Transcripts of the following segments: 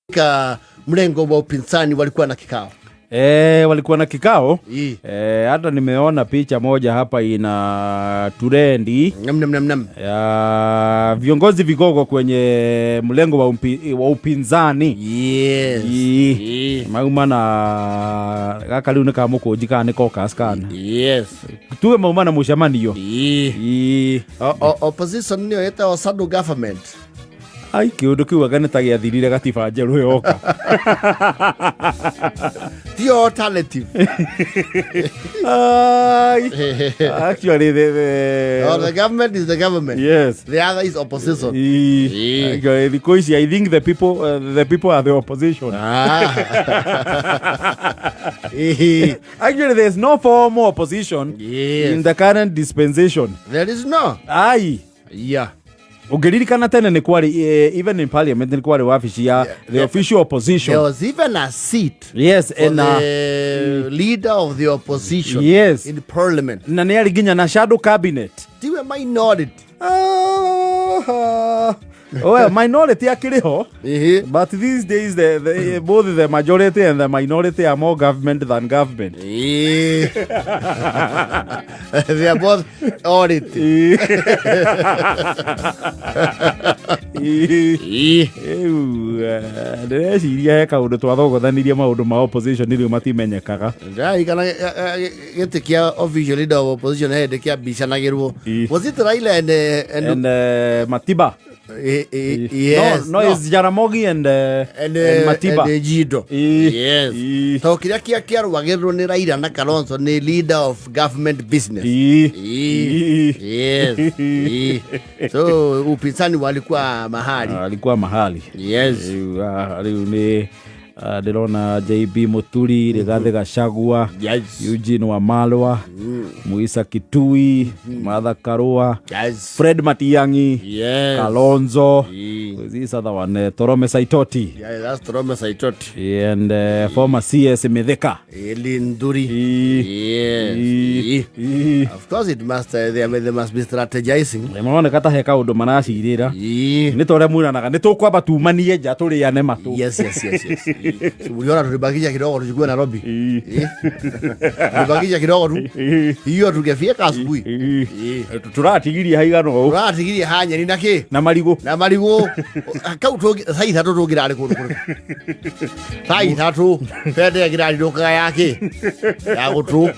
Katika mrengo wa upinzani walikuwa na kikao. E, walikuwa na kikao. Ii. E, hata nimeona picha moja hapa ina trendi Nam, nam, nam, nam. Ya viongozi vigogo kwenye mlengo wa upinzani. Yes. Ii. Ii. Mauma na gaka rĩu nĩ kamũkũnji kana nĩ caucus kana Yes. tuge mauma na mũcemanio. Ii. Ii. Opposition nĩyo ĩtagwo shadow government. Ai, kĩũndũ kĩu anga nĩ ta gĩathirire gatiba njerũ yoka. Tio alternative. Ai, actually the Oh, the government is the government. Yes. The other is opposition. Ii. Ii. Actually, thikũ ici I think the people are the opposition. Ah. Ii. Actually, there's no formal opposition in the current dispensation. There is no. Ai. Ũngĩririkana tene nĩ kwarĩ even in parliament nĩ kwarĩ wabici ya the official opposition. There was even a seat for and the leader of the opposition in parliament. Na nĩ arĩ nginya na shadow cabinet. Tiwe minority. Ah, well, minority akĩrĩ ho. Ehe. But these days both the majority and the minority are more government than government. They are both audit. Rĩu ndĩreciria he kaũndũ twathogothanirie maũndũ ma opposition rĩu matimenyekaga. Ndirarikana gĩtĩ kĩa official leader of opposition he hĩndĩ kĩambicanagĩrwo. Was it Raila and And Matiba. Yes. No, it's Jaramogi and, and Matiba. And Jido. Yes. To kĩrĩa kĩarũagĩrĩrwo nĩ Raila na Kalonzo nĩ leader of government business. Yes. So upinzani walikuwa mahali. Ah, alikuwa mahali. Rĩu rĩu nĩ ndĩrona JB Muturi, Rigathĩ Gachagua, Eugene Wamalwa, Muisa Kitui, Martha Karua, Fred Matiang'i, Kalonzo, this other one, Torome Saitoti. Yeah, that's Torome Saitoti. And former CS Mithika. Eli Nduri. Yes. Of course it must they must be strategizing. Maroneka ta he kaũndũ maracirĩra. Nĩ ta ũrĩa mwĩranaga nĩ tũkwamba tumanie nja tũrĩane matũ. Yes. Uliona tulibakisha kidogo tuchukue Nairobi. Tulibakisha kidogo tu. Hiyo tungefika asubuhi. Tũratigirie haigana ũũ. Turatigirie hanyeni na kĩ? Na marigũ. Na marigũ. Kau thaa 3 tũngĩrarĩ kũndũ kũrĩkũ? Thaa 3 bendera ĩngĩrarindũkaga ya kĩ? Ya gũtũ.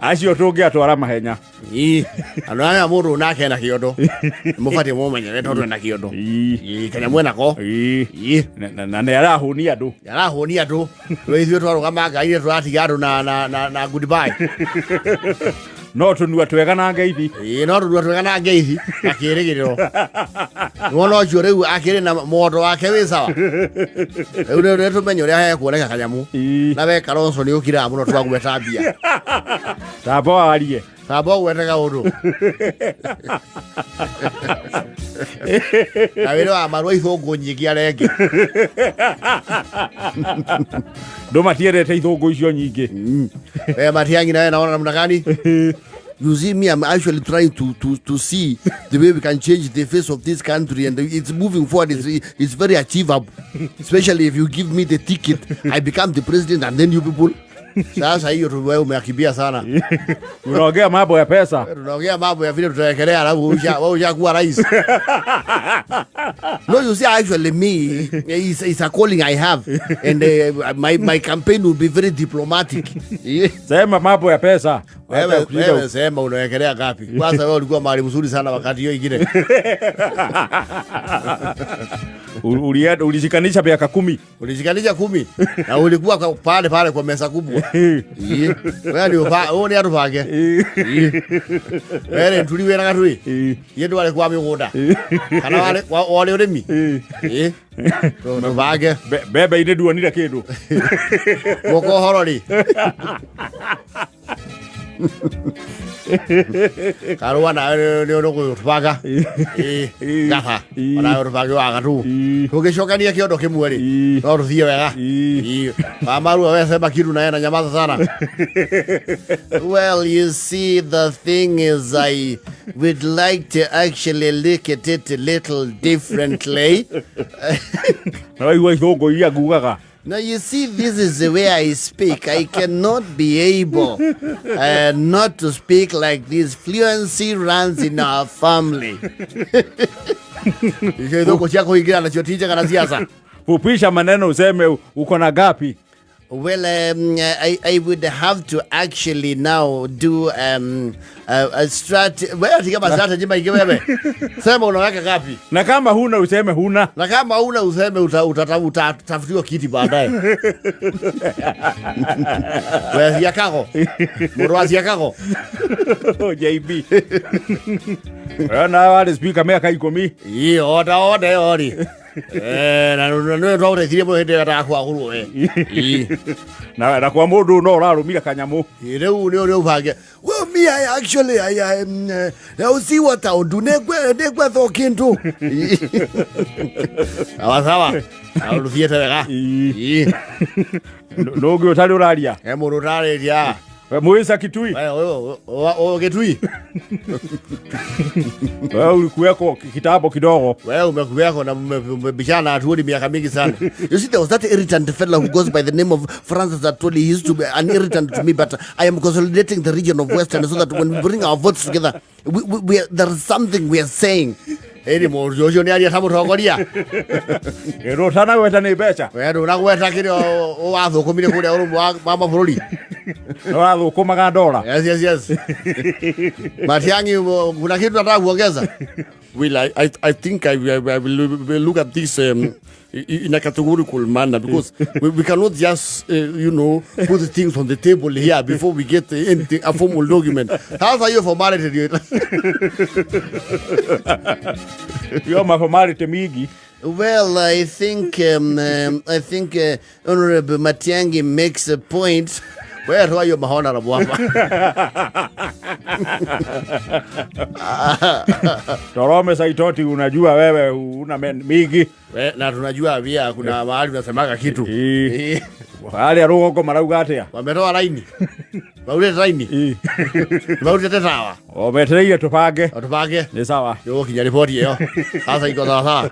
Acio tũngĩatwara mahenya. Ii. Andũ aya mũndũ nake ena kĩondo. Mũbatiĩ mũmenyere tondũ ena kĩondo. Ii, kanyamũ enako. Ii. Na nĩ arahũnia andũ. Nĩ arahũnia andũ. Rĩu ithuĩ twarũgama ngai-inĩ tũratiga andũ na goodbye. No tũnua twega na ngeithi. Ĩĩ, no tũnua twega na ngeithi na kĩrĩgĩrĩro. Nĩwona ũcio rĩu akĩrĩ na mũgondo wake wĩ sawa. Rĩu nĩ tũmenye ũrĩa hekuoneka kanyamũ. Na we Kalonzo nĩ ũkiraga mũno twagweta mbia. Tamba warie. Tamba ũgwete kaũndũ. Na wĩra wa marua ithũngũ nyingĩ arenge. Andũ matiendete ithũngũ icio nyingĩ. We Matiang'i nawe naona namna gani? You see me, I'm actually trying to see the way we can change the face of this country, and it's moving forward. It's very achievable, especially if you give me the ticket, I become the president, and then you people. Sasa hiyo tu wewe umeakimbia sana. Unaongea mambo ya pesa. Tunaongea mambo ya vile tutawekelea, alafu wewe ushakuwa rais. No, you see, actually me, it's a calling I have, and my campaign will be very diplomatic. Sema mambo ya pesa. Wewe, Acha kushida wewe sema unawekelea ngapi? Kwanza wewe ulikuwa mahali mzuri sana wakati hiyo ingine. Ulishikanisha miaka 10. Ulishikanisha 10. Na ulikuwa pale pale kwa meza kubwa. Ii. Wewe ndio wewe ni atupange. Ii. Wewe nturi wena gatui. Ye ndo wale kwa migunda. Kana wale wale urimi. Ii. Tubange. Bebe ine nduonire kindu. Guko horori. Karũa nawe nĩ ũgũtũbanga. Gaba. Onawe ũtũbange wa gatũ. Tũngĩcokania kĩondo kĩmwe rĩ, no tũthiĩ wega. Mamarua wewe sema kitu na yeye na nyamaza sana. Well, you see, the thing is, I would like to actually look at it a little differently. Na waigua ithũngũ iria ngugaga. Now, you see, this is the way I speak. I cannot be able not to speak like this. Fluency runs in our family. Icio ithũngũ cia kũingĩra nacio ti njega na siasa. Fupisha maneno useme uko na gapi. Well, I would have to actually now do a strategy. Wewe tiga ma strategy maingĩ wewe. Sema unaweka ngapi? Na kama huna useme huna. Na kama una useme utatafutiwa kiti baadaye. Wewe Siakago. Mũrũ wa Siakago. JB. Wewe na wale speaker miaka 10. Ii, oda oda ori. Eh, na nĩ twaũteithirie mũno hĩndĩ ĩrĩa ndakwagũrwo we. Ii. Na kwa mũndũ no ũrarũmire kanyamũ. Rĩu nĩ ũbange. Well, me, I actually, I see what I'll do. Nĩngwetha o kĩndũ. Sawa sawa. Rũthiĩte wega. Ii. Nũngĩ ũtarĩ ũraria. He mũndũ ũtarĩria. Muisa Kitui. Wewe Kitui. Wewe ulikuweko kitambo kidogo. Wewe umekuweko na mmebishana na Atwoli miaka mingi sana. You see, there was that irritant fellow who goes by the name of Francis Atwoli. He used to be an irritant to me, but I am consolidating the region of Western so that when we bring our votes together, we there is something we are saying. Ĩni mũndũ ũcio nĩ aria ta mũtongoria. Ĩno ũtanagweta nĩ mbeca. We ndũnagweta kĩrĩa wathũkũmire kũrĩa ũrũmwe wa mabũrũri. Ũrathũkũmaga ndora. Yes, yes, yes. Matiang'i, kuna kitu nataka kuongeza? Well, I think I will look at this in a categorical manner, because we cannot just, put the things on the table here before we get anything, a formal document. Sasa hiyo formality ndio. Hiyo maformality mingi. Well, I think Honorable Matiang'i makes a point. Wewe toa hiyo mahonorable hapa. Torome Saitoti, unajua wewe una mingi. We, na tunajua pia kuna mahali tunasemaga kitu. Wale arugongo marauga atia? Wametoa laini. Waulete laini. Waulete sawa. Wametereire tupange. Tupange. Ni sawa. Yo kinya ripoti hiyo. Sasa iko sawa sawa.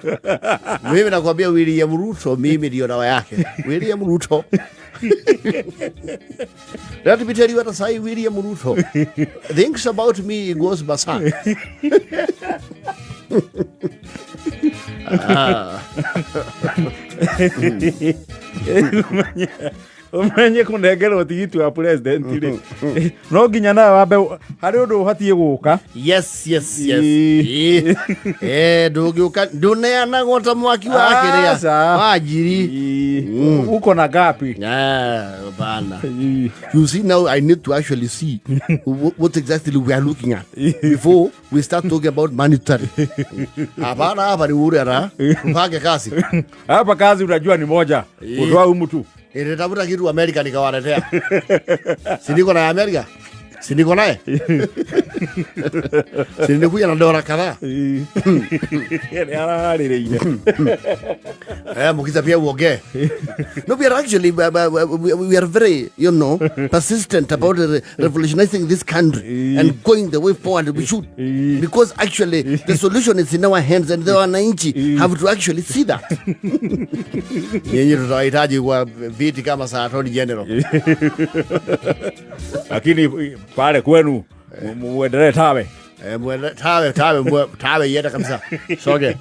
Mimi nakwambia William Ruto, mimi ndio dawa yake. William Ruto. Let me tell you what I say, William Ruto thinks about me, he goes berserk. Umenye kunengerwo tigiti wa president rĩ, no nginya nawe wambe harĩ ũndũ ũbatiĩ gũka. Yes, yes, yes. Ndũngĩũka, ndũneanagwo ta mwaki wa kĩrĩa. Aca. Wa njiri. Uko na ngapi? Bana. You see, now I need to actually see what exactly we are looking at before we start talking about monetary. Hapana, hapa ni ure ra. Mpange kazi. Hapa kazi unajua ni moja. Kutoa huyu mtu. Nilitafuta kitu Amerika nikawaletea. Si niko na Amerika? Si niko naye? Si nilikuja na dola kadhaa. Ni ararĩrĩire. Mukisa pia uongee. No, we are actually, we are very, persistent about revolutionizing this country and going the way forward we should. Because actually the solution is in our hands and the wananchi have to actually see that. Nyinyi tutawahitaji kwa viti kama sa Attorney General. Lakini pale kwenu muendelee tawe. Muendelee tawe, tawe, tawe yeta kabisa. Soge.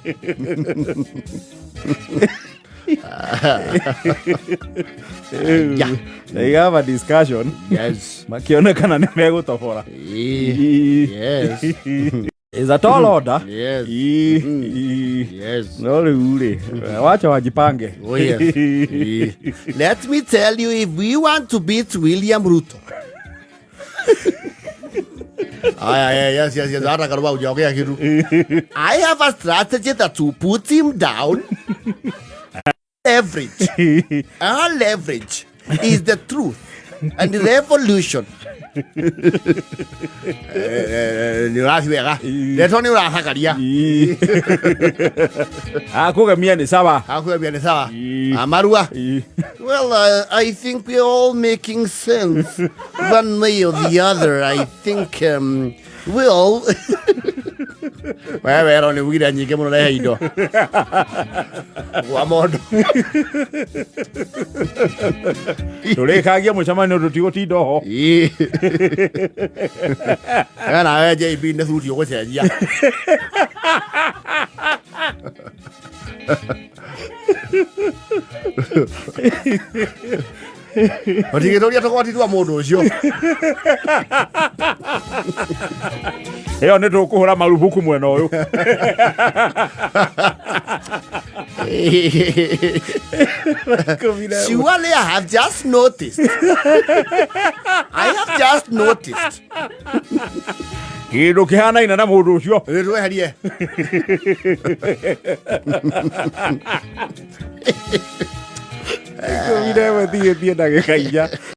Yeah. They have a discussion. Yes. Makionekana ni megutobora. Yes. Is a tall order. Yes. Yes. No rĩu rĩ, wacha wajipange. Oh, yes. Let me tell you, if we want to beat William Ruto. Aya, yeah, yes, yes, yes. Hata kama hujaongea kitu. I have a strategy that will put him down. Leverage. Our leverage is the truth and the revolution. Nä å rathiä wega ndeto nä å rathakaria. Akũgemia nĩ sawa. Akwambia nä sawa. Ii. Amarua. Ii. Well, I think we're all making sense one way or the other. I think, well, we wero nä ugire nyingä må no rehe indo gwa mondo. Tũrĩkagia mũcemanio tũtigũtinda ho. Ii. Nawe JB nä thuti å gå cenjia. Matigä tå ria tå gwati twa må ndå å cio. Ĩyo nĩ tũkũhũra marubuku mwena ũyũ. Surely I have just noticed. I have just noticed. Kĩndũ kĩhanaine na mũndũ ũcio. Rä tweherie. 11 thiĩtie ndagĩka 4.